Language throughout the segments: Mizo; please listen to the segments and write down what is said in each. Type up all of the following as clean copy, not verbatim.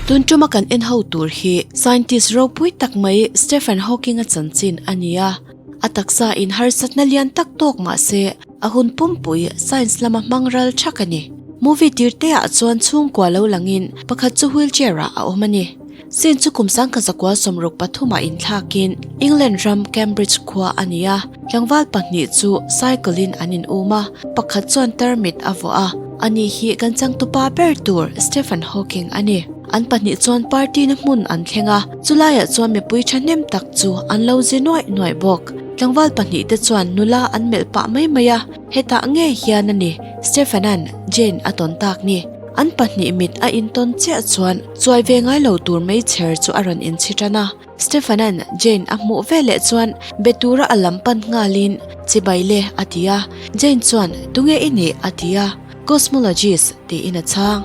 Tun tuma kan en ho tur hi scientist ropui tak mai Stephen Hawking-a chanchin a ni a. A taksa in harsatna lian tak tawk mah se a hun pumpui science lama hmang ral thak a ni. Movie tir te ah chuan chhungkua lo langin pakhat chu wheelchair ah a awm a ni. Scene chu kum sangkhat zakua 63 ah inthlakin England ram Cambridge khua a ni a, tlangval pahnih chu cycle in an in um a, pakhat chuan tarmit a vuah a, ani hi kan changtupa ber tur Stephen Hawking a ni. An pahnih chuan party na hmun an thleng a, chulaiah chuan mipui thahnem tak chu an lo zi nuaih nuaih bawk. Tlangval pahnih te chuan nula an melh pah mai mai a, hetah ngei hian a ni Stephen-a'n Jane a tawn tak ni. An pahnih mit a intawn chiah chuan chuai ve ngai lo tur meichher chu a rawn inchhi tan a. Stephen-a'n Jane a hmuh veleh chuan be tura a lam pan nghalin, Chibai le, a ti a. Jane chuan, Tunge i nih? a ti a. Cosmologist, tiin a chhang.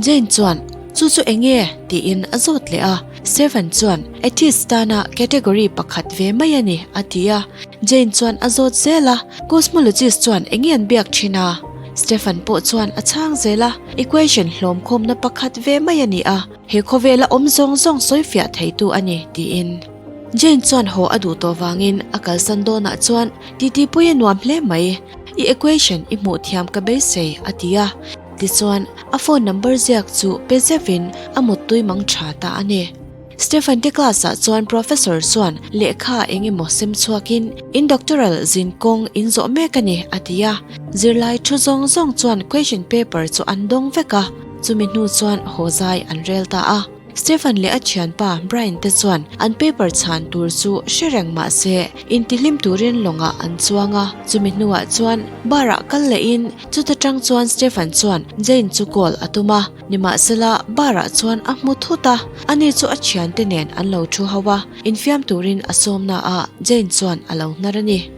Jane chuan, Chu chu eng nge? tiin a zawt leh a. Stephen chuan, Atheist tana category pakhat ve mai a ni, a ti a. Jane chuan a zawt zel a, Cosmologist chuan eng nge an biak thin a? Stephen pawh chuan a chhang zel a, Equation hlawmkhawmna pakhat ve mai a ni a, he khawvela awm zawng zawng sawifiah theitu a ni, tiin. Jane chuan haw a duh tawh vangin a kalsan dawnah chuan titipui a nuam hle mai, I equation i hmuh thiam ka beisei, a ti a. Tichuan, a phone number ziak chu pe zeuhin a muttui mang tha ta a ni. Stephen te class ah chuan Professor chuan lehkha eng emaw sem chhuakin in doctoral zin kawng in zawh mek a ni a ti a. Zirlai thu zawng zawng chuan question paper chu an dawng vek a, chumi hnu chuan haw zai an rel ta a. Stephen leh a thianpa Brian te chuan an paper chhan tur chu hre reng mah se intihlim turin lawngah an chuang a, chumi hnuah chuan bar ah kal lehin chuta tang chuan Stephen chuan Jane chu call a tum a. Nimahsela, bar-ah chuan a hmu thut a, ani chu a thiante nen an lo thu ho a, infiam turin a sawmna a, Jane chuan a lo hnar a ni.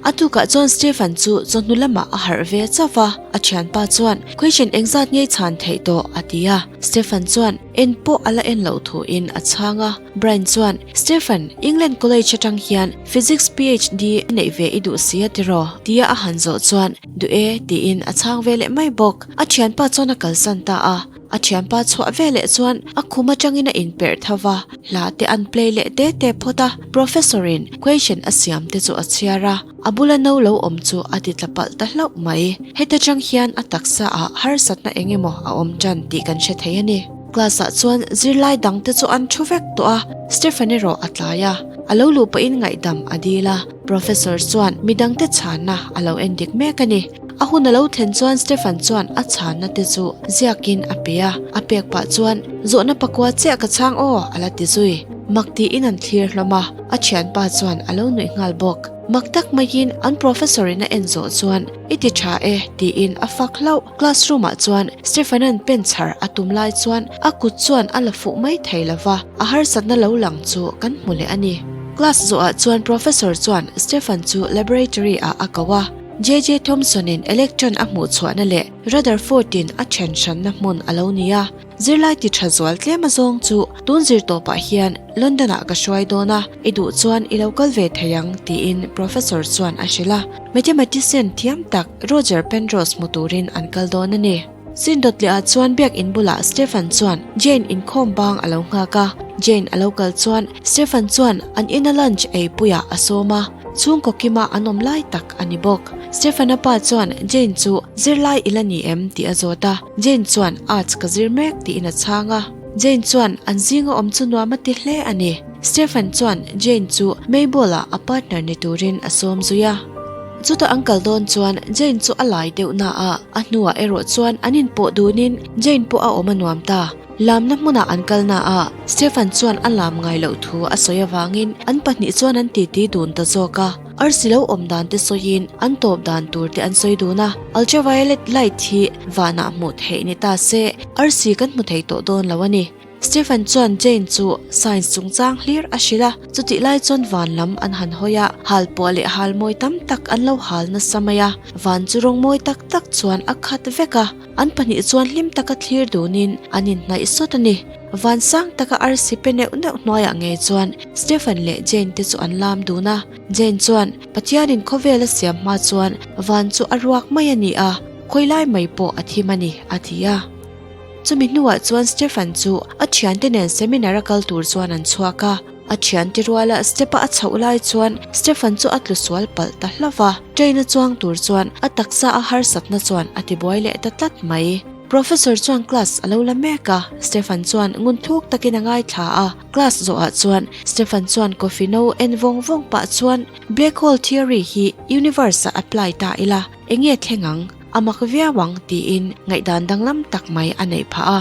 A tukah chuan Stephen chu chawhnu lamah a harh ve chauh a, a thianpa chuan, Question engzat ngei chhan theih tawh? a ti a. Stephen chuan en pawh a la en loh thuin a chhang a. Brian chuan, Stephen, England College atang hian Physics PhD neih ve i duh si a tiraw? tia a han zawh chuan, Duh e, tiin a chhang ve leh mai bawk. A thianpa chuan a kalsan ta a. A thianpa chhuah ve leh chuan a khum atangin a inperh tho va, hla te an play leh te te phawt a. Professor in question a siam te chu a chhiar a, a bula no lo awm chu a ti tla palh ta hlauh mai. Heta tang hian a taksa ah harsatna eng emaw a awm tan tih kan hre thei a ni. Class ah chuan zirlai dang te chu an thu vek tawh a, Stephen erawh a tlai a. A lo luh pawhin ngaihdam a dil a. Professor chuan midangte chhanna a lo en dik mek a ni. A hun a lo thlen chuan Stephen chuan a chhanna te chu ziakin a pe a, a pek pah chuan zawhna pakua chiah ka chhang aw a la ti zui. Mak tiin an thlir hlawm a, a thianpa chuan a lo nuih nghal bawk. Mak tak maiin an professor in a en zawh chuan i ti tha e tiin a fak hlauh. Classroom ah chuan Stephen-a'n pen chhar a tum lai chuan a kut chuan a la fuh mai thei lova, a harsatna lo lang chu kan hmu leh a ni. Class zawhah chuan Professor chuan Stephen chu laboratory ah a ko a, JJ Thomson in electron a hmuh chhuahna leh Rutherford in a then hranna hmun a lo ni a. Zirlai ti tha zual tlem azawng chu tun zir tawpah hian London ah ka hruai dawn a, i duh chuan i lo kal ve thei ang tiin Professor chuan a hrilh a. Mathematician thiam tak Roger Penrose hmu turin an kal dawn a ni. Sindawt leh ah chuan biakinn bulah Stephen chuan Jane inkhawm bang a lo nghak a. Jane a lo kal chuan Stephen chuan an ina lunch ei puiah a sawm a, chhungkaw kima an awm lai tak a ni bawk. Stephen-a pa chuan Jane chu zirlai i la ni em tih a zawt a, Jane chuan arts ka zir mek tiin a chhang a. Jane chuan an zinga awm chu nuam a ti hle a ni. Stephen chuan Jane chu Mabel-ah a partner ni turin a sawm zui a. Chutah an kal dawn chuan Jane chu a lai deuh na a, a hnuah erawh chuan an inpawh dunin Jane pawh a awm a nuam ta. Lamna hmunah an kal na a, Stephen chuan a lam ngai loh thu a sawi avangin an pahnih chuan an titi dun ta zawk a. Arsi lo awm dan te sawiin an tawp dan tur te an sawi dun a, ultraviolet light hi vanah hmuh theih ni ta se arsi kan hmu thei tawh dawn lo a ni. Stephen chuan Jane chu science chungchang hlir a hrilh a, chutih lai chuan van lam an han hawi a, hal puah leh hal mawi tam tak an lo hal nasa mai a, van chu rawng mawi tak tak chuan a khat vek a, an pahnih chuan hlim taka thlir dunin an inhnaih sawt a ni. Van sang taka arsi pe neuh neuh hnuaiah ngei chuan Stephen leh Jane te chu an lam dun a, Jane chuan Pathianin khawvel a siam hma chuan van chu a ruak mai a ni a, khawilai mai pawh a thim a ni, a ti a. Chumi hnuah chuan Stefan chu a thiante nen seminar a kal tur chuan an chhuak a. A thiante ruala step-a a chhoh lai chuan Stefan chu a tlu sual palh ta hlauh va, train a chuang tur chuan a taksa a harsatna chuan a tibuai leh ta tlat mai. Professor chuan class a lo la mek a, Stefan chuan ngun thluk takin a ngaithla a. Class zawhah chuan Stefan chuan coffee no en vawng vawng pah chuan Black hole theory hi universe-ah apply ta ila, enge thleng ang? A mak viau ang tiin ngaihdan danglam tak mai a neih phah a.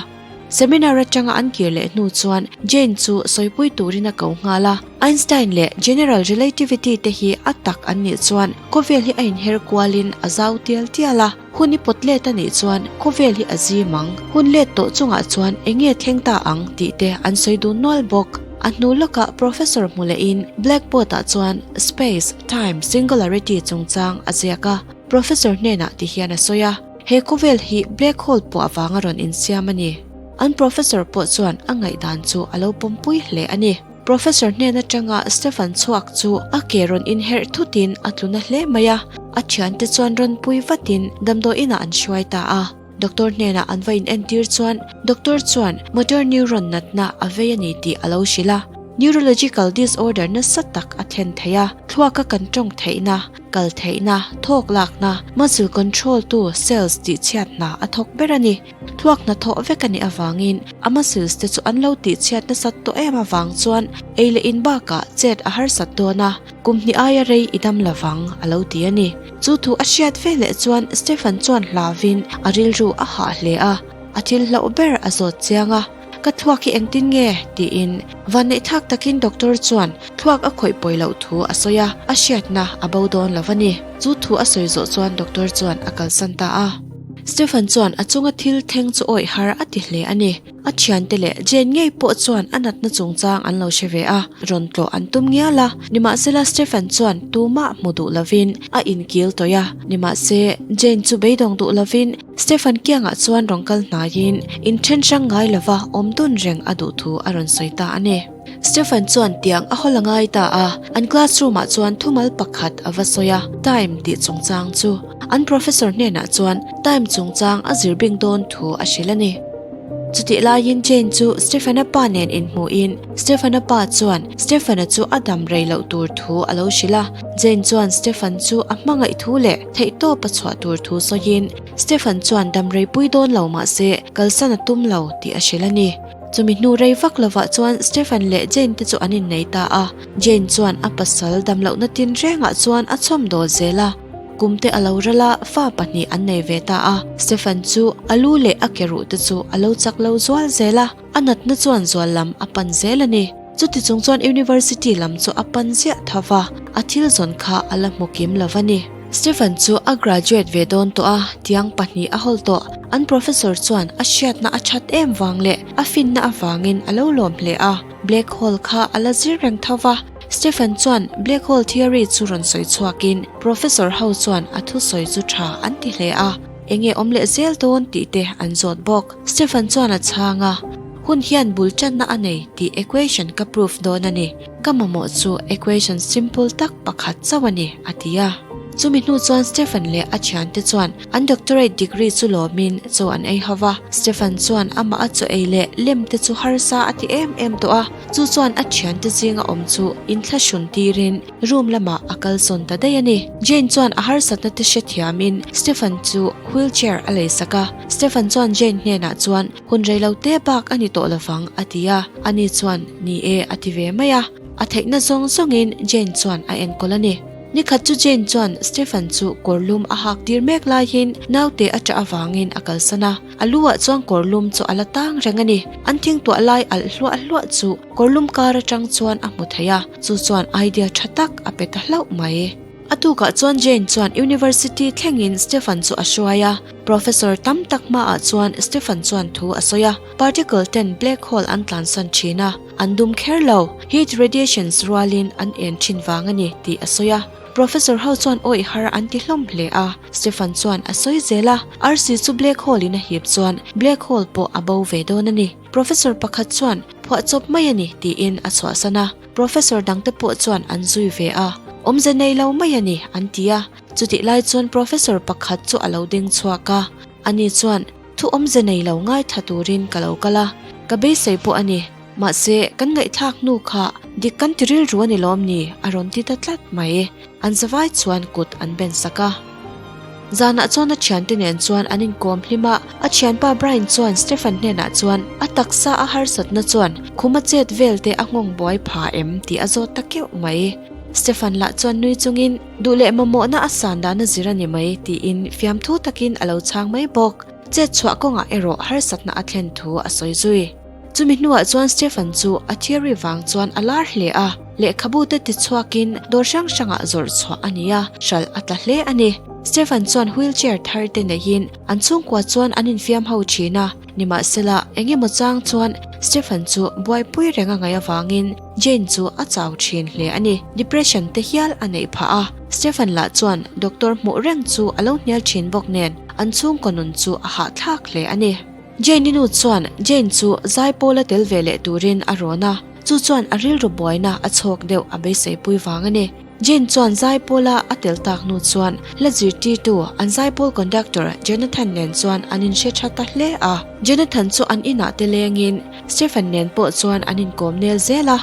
Seminar atanga an kir leh hnu chuan Jane chu sawipui turin a ko nghal a. Einstein leh General Relativity te hi a tak an nih chuan khawvel hi a inher kualin a zau tial tial a. Hun i pawt let a nih chuan khawvel hi a zim ang. Hun let tawh chungah chuan enge thleng ta ang tih te an sawi dun nual bawk. A hnu lawkah Professor hmu lehin blackboard ah chuan Space, Time, Singularity chungchang a ziak a. Professor hnenah ti hian a sawi a, He khawvel hi black hole pawh avanga rawn insiam a ni. An professor pawh chuan a ngaihdan chu a lo pawmpui hle a ni. Professor hnen atanga Stefan chhuak chu a ke rawn inherh thutin a tluna hle mai a, a thiante chuan rawn pui vatin damdawiinah an hruai ta a. Doctor hnenah an va inentir chuan doctor chuan motor neuron natna a vei a ni tih a lo hrilh a. Neurological disorder nasa tak a thlen thei a, thluaka kan tawng theihna, kal theihna, thawk lakna, muscle control tu cells tih chhiat hna a thawk ber a ni. Thluak hna thawh vek a nih avangin a muscles te chu an lo tih chhiat nasat tawh em avang chuan ei leh in bakah chet a harsat dawn a, kum hnih aia rei i dam lovang a lo ti a ni. Chu thu a hriat ve leh chuan Stephen chuan hlauvin a rilru a hah hle a, a thil hlauh ber a zawt chiang a. Ka thluak hi engtin nge? tiin vanneihthlak takin doctor chuan thluak a khawih pawi loh thu a sawi a, a hriatna a bo dawn lo a ni. Chu thu a sawi zawh chuan doctor chuan a kalsan ta a. Stephen chuan a chunga thil thleng chu awih har a ti hle a ni. A thiante leh Jane ngei pawh chuan a natna chungchang an lo hre ve a, rawn tlawh an tum ngial a. Nimahsela Stephen chuan tumah hmu duh lovin a inkil tawih a, nimahse Jane chu beidawng duh lovin Stephen kiangah chuan rawn kal hnaiin inthen hrang ngai lova awm dun reng a duh thu a rawn sawi ta a ni. Stephen chuan tiang a hawl a ngai ta a, an classroom ah chuan thumal pakhat a va sawi a, time tih chungchang chu. An professor hnenah chuan time chungchang a zir bing dawn thu a hrilh a ni. Chutih laiin Jane chu Stephen-a pa nen inhmuhin Stephen-a pa chuan Stephen-a chu a dam rei loh tur thu a lo hrilh a. Jane chuan Stephen chu a hmangaih thu leh theihtawp a chhuah tur thu sawiin Stephen chuan dam rei pui dawn lo mah se kalsan a tum lo tih a hrilh a ni. Chumi hnu rei vak lovah chuan Stephen leh Jane te chu an innei ta a. Jane chuan a pasal dam lohna tinrengah chuan a chhawmdawl zel a. Kum te a lo ral a, fa pahnih an nei ve ta a. Stephen chu a lu leh a ke ruh te chu a lo chak lo zual zel a, a natna chuan zual lam a pan zel a ni. Chuti chung chuan University lam chu a pan ziah tho va, a thil zawn kha a la hmu kim lo va ni. Stephen chu a graduate ve dawn tawh a, tiang pahnih a hawl tawh. An professor chuan a hriatna a that em vang leh a finna avangin a lo lawm hle a, black hole kha a la zir reng tho va. Stephen chuan black hole theory chu rawn sawi chhuakin professor ho chuan a thusawi chu tha an ti hle a, enge awm leh zel dawn tih te an zawt bawk. Stephen chuan a chhang a, Hun hian bul tanna a nei tih equation ka proof dawn a ni. Ka mamawh chu equation simple tak pakhat chauh a ni, a ti a. Chumi hnu chuan Stephen leh a thiante chuan an doctorate degree chu lawmin chaw an ei ho va. Stephen chuan amah a chaw ei leh lem te chu harsa a ti em em tawh a. Chu chuan a thiante zinga awm chu inthlahrun tirin room lamah a kalsawn ta daih a ni. Jane chuan a harsatna te hrethiamin Stephen chu wheelchair a leisak a. Stephen chuan Jane hnenah chuan hun reilo te bak a ni tawh lovang a ti a, ani chuan ni e a ti ve mai a. A theihna zawng zawngin Jane chuan a enkawl a ni. Nikhat chu Jane chuan Stephen chu kawrlum a hak tir mek laiin naute a ṭah avangin a kalsan a. A lu ah chuan kawrlum chu a la tang reng a ni. An thingtuah lai alh hluah hluah chu kawrlum kar atang chuan a hmu thei a, chu chuan idea tha tak a pe ta hlauh mai. A tukah chuan Jane chuan University thlengin Stephen chu a hruai a, Professor tam tak hmaah chuan Stephen chuan thu a sawi a, particle ten black hole an tlansan thin a, an dum kher lo, heat radiations rualin an en thin vang a ni tih a sawi a. Professor ho chuan awih har an ti hlawm hle a, Stefan chuan a sawi zel a, arsi chu black hole in a hip chuan black hole pawh a bo ve dawn a ni. Professor pakhat chuan phuahchawp mai a ni tiin a chhuahsan a, Professor dangte pawh chuan an zui ve a, awmze nei lo mai a ni an ti a, chutih lai chuan Professor pakhat chu a lo ding chhuak a, ani chuan. Thu awmze nei lo ngaithla turin ka lo kal a, ka beisei pawh a ni. Mahse, kan ngaihthlak hnu kha dik kan ti rilru a ni lawm ni? a rawn ti ta tlat mai. An zavai chuan kut an ben sak a. Zanah chuan a thiante nen chuan an inkawm hlim a, a thianpa Brian chuan Stephen hnenah chuan a taksa a harsatna chuan khuma chet vel te a nghawng buai pha em tih a zawt ta keuh mai. Stephen lah chuan nui chungin duh leh mamawhna a san dan a zir a ni mai tiin fiamthu takin a lo chhang mai bawk. Chet chhuah kawngah erawh harsatna a thlen thu a sawi zui. Chumi hnuah chuan Stephen chu a theory vang chuan a lar hle a, lehkhabu te tichhuakin dawr hrang hrangah zawrh chhuah a ni a, hralh a tla hle a ni. Stephen chuan wheelchair thar te neihin an chhungkua chuan an infiam ho thin a, nimahsela eng emaw chang chuan Stephen chu buaipui reng a ngaih avangin Jane chu a chau thin hle a ni. Depression te hial a neih phah a, Stephen lah chuan doctor hmuh reng chu a lo hnial thin bawk nen an chhungkaw nun chu a hahthlak hle a ni. Jane-i nu chuan Jane chu zaipawl a tel ve leh turin a rawn a, chu chuan a rilru buaina a chhawk deuh a beiseipui vang a ni. Jane chuan zaipawla a tel tak hnu chuan hla zirtirtu an zaipawl conductor Jonathan nen chuan an inhre tha ta hle a. Jonathan chu an inah te lengin Stephen nen pawh chuan an inkawm nel zel a.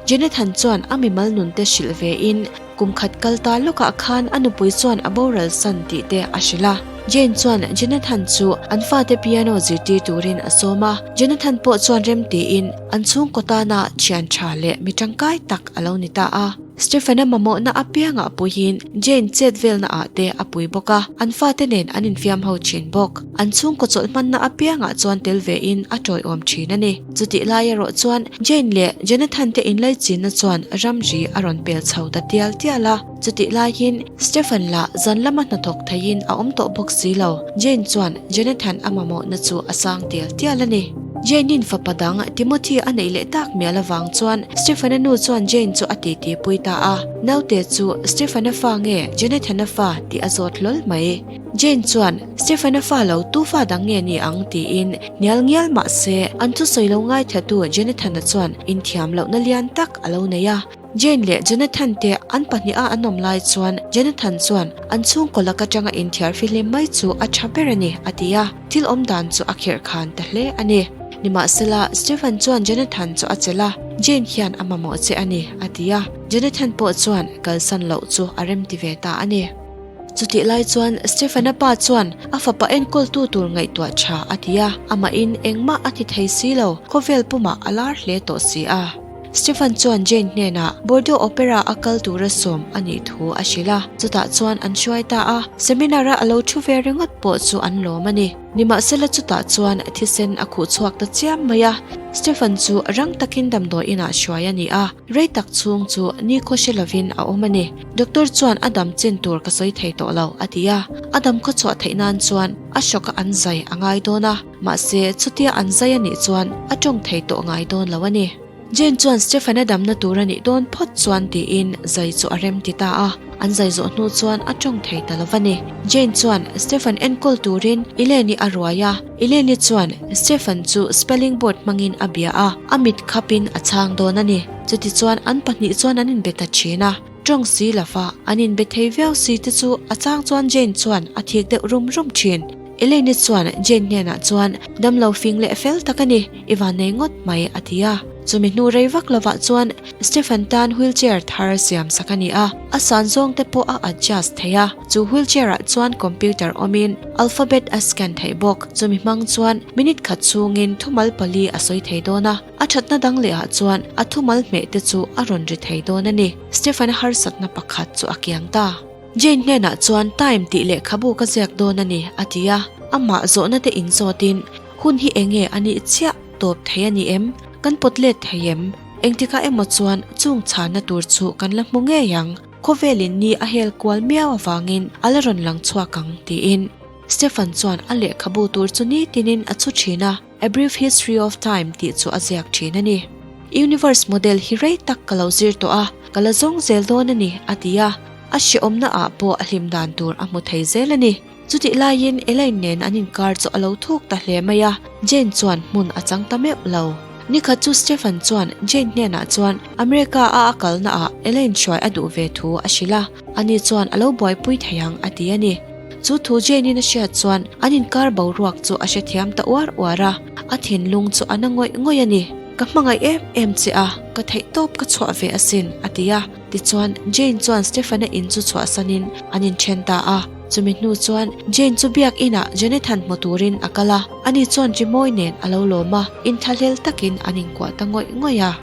Jonathan chuan a mimal nun te hrilh ve in kum khat kal ta lawkah khan a nupui chuan a boral san tih te a hrilh a. Jane chuan Jonathan chu an fate piano zirtir turin a sawm a, Jonathan pawh chuan rem tiin an chhungkaw tana thian tha leh mi tangkai tak a lo ni ta a. Stephen-a mamawhna apiangah puiin Jane chet velna ah te a pui bawk a, an fate nen an infiam ho thin bawk. An chhungkaw chawlh hmanna apiangah chuan tel ve in a tawiawm thin a ni. Chutih lai erawh chuan Jane leh Jonathan te inlaichinna chuan ramri a rawn pel chho ta tial tial a. Chutih laiin Stephen lah zan lama hnathawk theiin a awm tawh bawk si lo. Jane chuan Jonathan a mamawhna chu a sang tial tial a ni. Jane-in fapa dang Timothy a neih leh tak mial avang chuan Stephen-a nu chuan Jane chu a titi pui ta a. Naute chu Stephen-a fa nge Jonathan-a fa tih a zawt hlawl mai. Jane chuan Stephen-a fa lo tu fa dang nge ni ang tiin hnial ngial mah se an thusawi lo ngaithlatu Jonathan-a chuan inthiam lohna lian tak a lo nei a. Jane leh Jonathan te an pahniha an awm lai chuan Jonathan chuan an chhungkaw lak atanga inthiar fihlim mai chu a tha ber a ni a ti a, thil awm dan chu a khirh khan ta hle a ni. Nimahsela, Stephen chuan Jonathan chu a chelh a, Jane hian a mamawh che a ni a ti a, Jonathan pawh chuan kalsan loh chu a remti ve ta a ni. Chutih lai chuan Stephen-a pa chuan a fapa enkawltu tur ngaihtuah tha a ti a, amahin engmah a ti thei si lo, khawvel pumah a lar hle tawh si a. Stephen chuan Jane hnenah Bordeaux Opera a kal tura sawm a nih thu a hrilh a, chutah chuan an hruai ta a, seminar-a a lo thu ve ringawt pawh chu an lawm a ni. Nimahsela chutah chuan thisen a khuh chhuak ta chiam mai a, Stephen chu rang takin damdawi inah hruai a ni a, rei tak chhung chu nikhaw hre lovin a awm a ni. Doctor chuan a dam chin tur ka sawi thei tawh lo a ti a, a dam khaw chhuah theih nan chuan a hrawk a an zai a ngai dawn a, mahse chutia an zai a nih chuan a tawng thei tawh ngai dawn lo a ni. Jane chuan Stephen-a damna tur a nih dawn phawt chuan tiin zai chu a rem ti ta a, an zai zawh hnu chuan a tawng thei ta lo va ni. Jane chuan Stephen enkawl turin Elaine-i a ruai a, Elaine-i chuan Stephen chu spelling board hmangin a bia a, a mit khapin a chhang dawn a ni. Chutichuan an pahnih chuan an inbe ta thin a, tawng si lova an inbe thei viau si te chu a chang chuan Jane chuan a thik deuh rum rum thin. Elaine chuan Jane hnenah chuan damlo fing leh fel tak a ni, i van nei ngawt mai a ti a. Chumi hnu rei vak lovah chuan Stephen tan wheelchair thar siam sak a ni a, a san zawng te pawh a adjust thei a, chu wheelchair ah chuan computer awmin alphabet a scan theih bawk. Chumi hmang chuan minute khat chhungin thumal pali a sawi thei dawn a. A thatna dang leh ah chuan a thumal hmeh te chu a rawn ri thei dawn a ni. Stephen harsatna pakhat chu a kiang ta. Jane hnenah chuan time tih lehkhabu ka ziak dawn a ni a ti a. Amah zawhna te inzawtin hun hi eng nge a nih chiah tawp thei a ni em? Kan pawt let thei em? Engtikah emaw chuan chung chhanna tur chu kan la hmu ngei ang. Khawvelin ni a hel kual miau avangin a la rawn lang chhuak ang tiin Stephen chuan a lehkhabu tur chu nitinin a chhu thin a. A Brief History of Time tih chu a ziak thin a ni. Universe model hi rei tak ka lo zir tawh a, ka la zawng zel dawn a ni, a ti a. A hrehawmna ah pawh a hlim dan tur a hmu thei zel a ni. Chutih laiin Elaine nen an inkar chu a lo thuk ta hle mai a, Jane chuan hmun a chang ta meuh lo. Nikhat chu Stephen chuan Jane hnenah chuan America a a kalna ah Elaine hruai a duh ve thu a hrilh a, ani chuan a lo buaipui thei ang a ti a ni. Chu thu Jane-in a hriat chuan an inkar boruak chu a hrethiam ta uar uar a, a thinlung chu a na ngawih ngawih a ni. Ka hmangaih em em che a, ka theihtawp ka chhuah ve asin, a ti a. Tichuan, Jane chuan Stefan-a in chu chhuahsanin an inthen ta a. Chumi hnu chuan Jane chu biak inah Jonathan hmu turin a kal a, ani chuan Rimawi nen a lo lawm a, inthlahlel takin an inkuah ta ngawih ngawih a.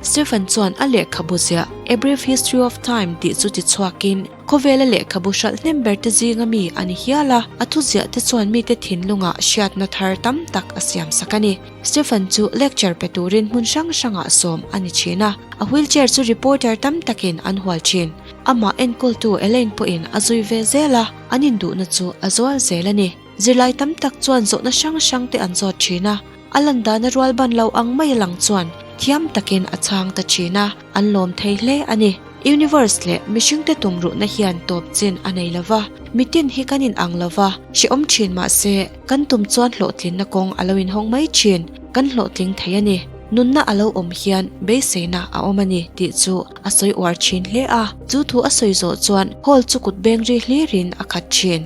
Stefan chuan a lehkhabu ziah A Brief History of Time tih chu tichhuakin khawvela lehkhabu hralh hnem ber te zinga mi a ni hial a, a thuziah te chuan mite thinlungah hriatna thar tam tak a siamsak a ni. Stefan chu lecture pe turin hmun hrang hrangah sawm a ni thin a, a wheelchair chu reporter tam takin an hual thin. Amah enkawltu Elaine pawhin a zui ve zel a, an induhna chu a zual zel a ni. Zirlai tam tak chuan zawhna hrang hrang te an zawt thin a, a lan dana rual ban lo ang mai a lang chuan thiam takin a chhang ta thin a, an lawm thei hle a ni. Universe leh mihringte tumruhna hian tawp chin a nei lo va, mitin hi kan inang lo va, hrehawm thin mah se kan tum chuan hlawhtlinna kawng a lo inhawng mai thin, kan hlawhtling thei a ni. Nunna a lo awm hian beiseina a awm a ni tih chu a sawi uar thin hle a, chu thu a sawi zawh chuan hall chu kut beng ri hlirin a khat thin.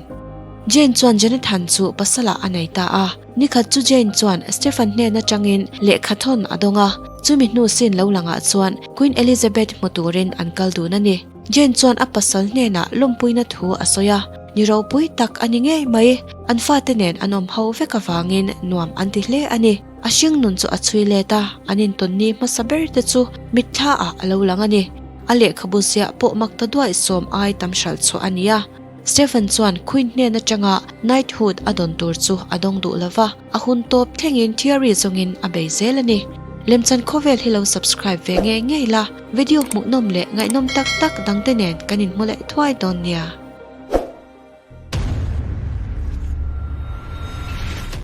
Jane chuan Jonathan chu pasalah a nei ta a. Nikhat chu Jane chuan Stephen hnen atangin lehkha thawn a dawng a, chumi hnu sin lo langah chuan Queen Elizabeth hmu turin an kal dun a ni. Jane chuan a pasal hnenah lawmpuina thu a sawi a, ni ropui tak a ni ngei mai, an fate nen an awm ho vek avangin nuam an ti hle a ni. A hring nun chu a chhui let a, an intawnni hmasa ber te chu mitthla ah a lo lang a ni. A lehkhabu ziah pawh mak ta duaih sawm ai tam hralh chhuah a ni a. Stephen chuan Queen hnen atanga knighthood a dawn tur chu a dawng duh lo va, a hun tawp thlengin theory zawngin a bei zel a ni. Lemchan khawvel hi lo subscribe ve ngei ngei la, video hmuhnawm leh ngaihnawm tak tak dangte nen kan inhmu leh thuai dawn nia.